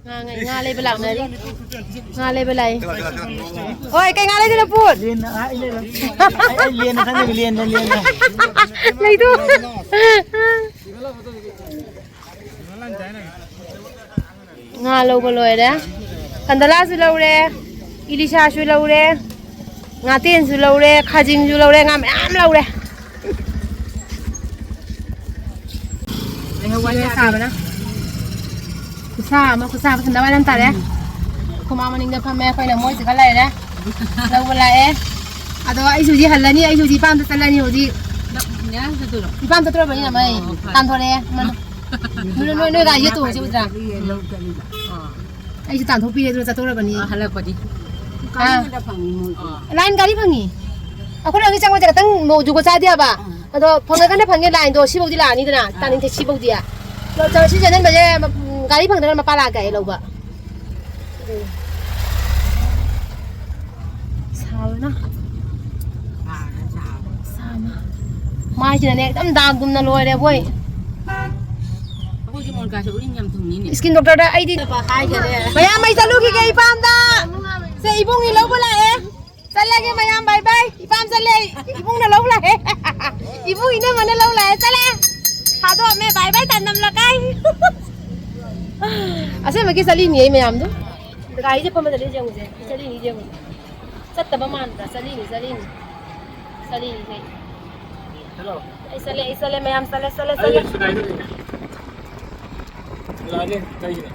ꯉꯥ ꯉꯩ-, ꯉꯥ ꯂꯩꯕ ꯂꯥꯛꯅꯔꯤ꯫ ꯉꯥ ꯂꯩꯕ ꯂꯥꯛꯏ꯫ ꯍꯣꯏ, ꯀꯩ ꯉꯥ ꯂꯩꯗꯣꯏꯅꯣ, ꯄꯨꯠ? ꯂꯦꯟꯅ, ꯑꯥ, ꯑꯩ ꯂꯩꯔꯣ꯫ ꯑꯩ, ꯑꯩ ꯂꯦꯟꯅ ꯈꯪꯗꯦ, ꯂꯦꯟꯅ, ꯂꯦꯟꯅ꯫ ꯂꯩꯗꯣ꯫ ꯉꯥ ꯂꯧꯕ ꯂꯣꯏꯔꯦ꯫ ꯀꯟꯗꯂꯥꯁꯨ ꯂꯧꯔꯦ, ꯏꯂꯤꯁꯥꯁꯨ ꯂꯧꯔꯦ, ꯉꯥꯇꯦꯟꯁꯨ ꯂꯧꯔꯦ, ꯈꯥꯖꯤꯡꯁꯨ ꯂꯧꯔꯦ, ꯉꯥ ꯃꯌꯥꯝ ꯂꯧꯔꯦ꯫ ꯁꯤꯒ ꯁꯥꯕꯅ ꯈꯨꯠꯁꯥ ꯑꯃ, ꯈꯨꯠꯁꯥ ꯑꯃ ꯁꯟꯗ ꯋꯥꯏꯔꯝ ꯇꯥꯔꯦ꯫ ꯈꯨꯃꯥ ꯃꯅꯤꯡꯗ ꯐꯝꯃꯦ, ꯑꯩꯈꯣꯏꯅ ꯃꯣꯏꯁꯤꯒ ꯂꯩꯔꯦ꯫ ꯂꯧꯕ ꯂꯥꯛꯑꯦ꯫ ꯑꯗꯣ ꯑꯩꯁꯨ ꯍꯧꯖꯤꯛ ꯍꯜꯂꯅꯤ, ꯑꯩꯁꯨ ꯍꯧꯖꯤꯛ ꯏꯄꯥꯝꯗ ꯆꯠꯂꯅꯤ ꯍꯧꯖꯤꯛ꯫ ꯅꯪ ꯆꯠꯇꯣꯏꯔꯣ? ꯏꯄꯥꯝ ꯆꯠꯇ꯭ꯔꯕꯅꯤꯅ ꯃꯩ ꯑꯣ, ꯐꯔꯦ꯫ ꯇꯥꯟꯊꯣꯔꯛꯑꯦ꯫ ꯃꯥꯅ ꯅꯣꯏ, ꯅꯣꯏ, ꯅꯣꯏ ꯒꯥꯔꯤ ꯌꯦꯠꯇꯣꯡꯉꯁꯤ ꯎꯗ꯭ꯔꯥ? ꯂꯧ ꯆꯠꯂꯤꯕ꯫ ꯑꯥ꯫ ꯑꯩꯁꯨ ꯇꯥꯟꯊꯣꯛꯄꯤꯔꯦ, ꯑꯗꯨꯅ ꯆꯠꯇꯣꯔꯕꯅꯤ꯫ ꯑꯥ, ꯍꯜꯂꯛꯄꯗꯤ? ꯑꯥ꯫ ꯀꯥꯟꯅꯗ ꯐꯪꯉꯤ ꯃꯣꯏ꯫ ꯑꯥ꯫ ꯂꯥꯏꯟ ꯒꯥꯔꯤ ꯐꯪꯉꯤ꯫ ꯑꯩꯈꯣꯏꯅ ꯍꯧꯖꯤꯛ ꯆꯪꯕꯁꯦ ꯈꯤꯇꯪ ꯃꯣ-, ꯖꯨꯒꯣꯠ ꯆꯥꯗꯦꯕ꯫ ꯑꯥ꯫ ꯑꯗꯣ ꯐꯪꯉꯒꯅ ꯐꯪꯉꯦ ꯂꯥꯏꯟꯗꯣ, ꯁꯤꯐꯧꯗꯤ ꯂꯥꯛꯑꯅꯤꯗꯅ, ꯑꯥ꯫ ꯇꯥꯅꯤꯡꯊꯦ ꯁꯤꯐꯧꯗꯤ꯫ ꯑꯗꯣ ꯆ-, ꯁꯤ ꯆꯦꯟꯁꯤꯟꯕꯁꯦ, ꯎꯝ, ꯒꯥꯔꯤ ꯐꯪꯗ꯭ꯔꯒꯅ ꯃꯄꯥ ꯂꯥꯛꯀꯦ ꯍꯥꯏꯌꯦ ꯂꯧꯕ꯫ ꯁꯥꯕꯅ꯫ ꯁꯥꯕ꯫ ꯃꯥꯏꯁꯤꯅꯅꯦ ꯑꯗꯨꯝ ꯗꯥꯛꯒꯨꯝꯅ ꯂꯣꯏꯔꯦ ꯑꯩꯈꯣꯏ꯫ ꯑꯩꯈꯣꯏꯒꯤ ꯃꯣꯅꯤꯀꯥꯁꯦ ꯎꯔꯤꯡ ꯌꯥꯝ ꯊꯨꯡꯅꯤꯅꯦ꯫ ꯏꯁꯀꯤꯟ ꯗꯣꯛꯇꯔꯗ ꯑꯩꯗꯤ ꯍꯥꯏꯈꯔꯦ꯫ ꯃꯌꯥꯝ ꯑꯩ ꯆꯠꯂꯨꯈꯤꯒꯦ ꯏꯄꯥꯝꯗ꯫ ꯁꯦ ꯏꯕꯨꯡꯒꯤ ꯂꯧꯕ ꯂꯥꯛꯑꯦ꯫ ꯆꯠꯂꯒꯦ ꯃꯌꯥꯝ, ꯕꯥꯏ ꯕꯥꯏ꯫ ꯏꯄꯥꯝ ꯆꯠꯂꯦ꯫ ꯏꯕꯨꯡꯅ ꯂꯧꯕ ꯂꯥꯛꯑꯦ꯫ ꯏꯕꯨꯡ ꯏꯅꯝꯃꯅ ꯂꯧ ꯂꯥꯛꯑꯦ꯫ ꯆꯠꯂꯦ꯫ ꯊꯥꯗꯣꯛꯑꯝꯃꯦ꯫ ꯕꯥꯏ ꯕꯥꯏ ꯇꯥꯟꯅꯝ ꯂꯀꯥꯏ꯫ ꯑꯁꯦꯡꯕꯒꯤ ꯆꯠꯂꯤꯅꯤ ꯑꯩ ꯃꯌꯥꯝꯗꯣ꯫ ꯒꯥꯔꯤꯁꯦ ꯐꯝꯕ ꯆꯠꯂꯤꯁꯦ ꯌꯦꯡꯉꯨꯁꯦ꯫ ꯆꯠꯂꯤꯅꯤ ꯌꯦꯡꯉꯨꯁꯦ꯫ ꯆꯠꯇꯕ ꯃꯥꯟꯕ꯭ꯔꯥ? ꯆꯠꯂꯤꯅꯤ, ꯆꯠꯂꯤꯅꯤ꯫ ꯆꯠꯂꯤꯅꯤ ꯀꯩꯅꯣ꯫ ꯍꯜꯂꯣ꯫ ꯑꯩ ꯆꯠꯂꯦ, ꯑꯩ ꯆꯠꯂꯦ ꯃꯌꯥꯝ, ꯆꯠꯂꯦ, ꯆꯠꯂꯦ, ꯑꯩ ꯆꯠꯂꯦ꯫ ꯁꯨꯗꯥꯏꯗ ꯂꯩꯅꯦ꯫ ꯂꯥꯛꯑꯒꯦ, ꯀꯩꯒꯤꯅꯣ?